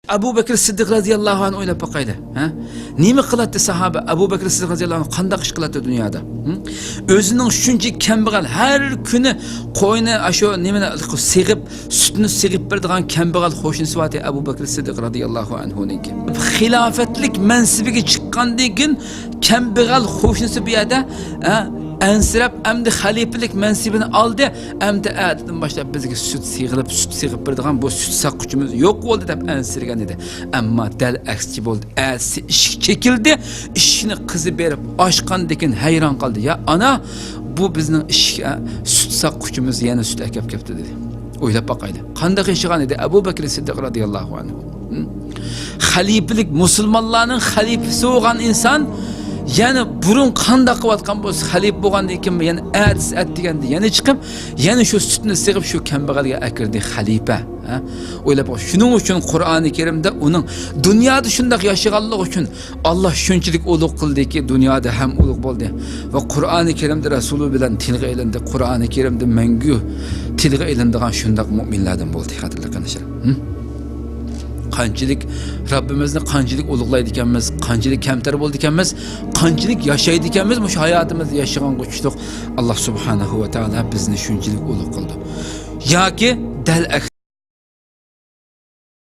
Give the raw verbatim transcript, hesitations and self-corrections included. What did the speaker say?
ئەبۇ بەكرى سىددىق رەزىياللاھۇ ئەنھۇ ئويلاپ باقايلى، ھە؟ نېمە قىلاتتى ساھابە؟ ئەبۇ بەكرى سىددىق رەزىياللاھۇ ئەنھۇ قانداق ئىش قىلاتتى دۇنيادا؟ ھە؟ ئۆزىنىڭ شۇنچە كەمبەغەل، ھەر كۈنى قوينى، ئاشۇ نېمىنى سېغىپ، سۈتنى سېغىپ بېرىدىغان كەمبەغەل قوشنىسى بارتى ئەبۇ بەكرى سىددىق رەزىياللاھۇ ئەنھۇنىڭكى. خىلاپەتلىك مەنسىپىگە چىققاندىن كېيىن كەمبەغەل قوشنىسى بۇ يەردە، ھە، ئەنسىرەپ، ئەمدى خەلىپىلىك مەنسىپىنى ئالدى، ئەمدى ئەتىدىن باشلاپ بىزگە سۈت سېغىلىپ، سۈت سېغىپ بېرىدىغان بۇ سۈت ساققۇچىمىز يوق بولدى دەپ ئەنسىرىگەن ئىدى. ئەمما دەل ئەكسىچە بولدى. ئەتىسى ئىشىك چېكىلدى. ئىشىكنى قىزى بېرىپ ئاچقاندىن كېيىن ھەيران قالدى. يا ئانا، بۇ بىزنىڭ ئىشىك، ئە، سۈت ساققۇچىمىز يەنە سۈت ئەكەپ كەپتۇ دېدى. ئويلاپ باقايلى. قانداق ياشىغان ئىدى ئەبۇ بەكرى سىددىق رەزىياللاھۇ ئەنھۇ؟ ھە؟ خەلىپىلىك، مۇسۇلمانلارنىڭ خەلىپىسى بولغان ئىنسان يەنە بۇرۇن قانداق قىلىۋاتقان بولسا، خەلىپە بولغاندىن كېيىن يەنە ئەتىسى ئەتىگەندە يەنە چىقىپ، يەنە شۇ سۈتنى سېغىپ شۇ كەمبەغەلگە ئەكىردى خەلىپە. ھە؟ ئويلاپ باق. شۇنىڭ ئۈچۈن قۇرئانى كەرىمدە ئۇنىڭ دۇنيادا شۇنداق ياشىغانلىقى ئۈچۈن ئاللا شۇنچىلىك ئۇلۇغ قىلدىكى، دۇنيادا ھەم ئۇلۇغ بولدى. ۋە قۇرئانى كەرىمدە رەسۇلى بىلەن تىلغا ئېلىندى. قۇرئانى كەرىمدە مەڭگۈ تىلغا ئېلىنىدىغان شۇنداق مۆمىنلەردىن بولدى، قەدىرلىك قېرىنداشلار. ھە؟ قانچىلىك رەببىمىزنى قانچىلىك ئۇلۇغلايدىكەنمىز، قانچىلىك كەمتەر بولىدىكەنمىز، قانچىلىك ياشايدىكەنمىز، مۇشۇ ھاياتىمىزدا ياشىغانغا چۈشتۇق. ئاللا سۇبھانەھۇ ۋە تائالا بىزنى شۇنچىلىك ئۇلۇغ قىلدى. ياكى دەل ئەكسىچە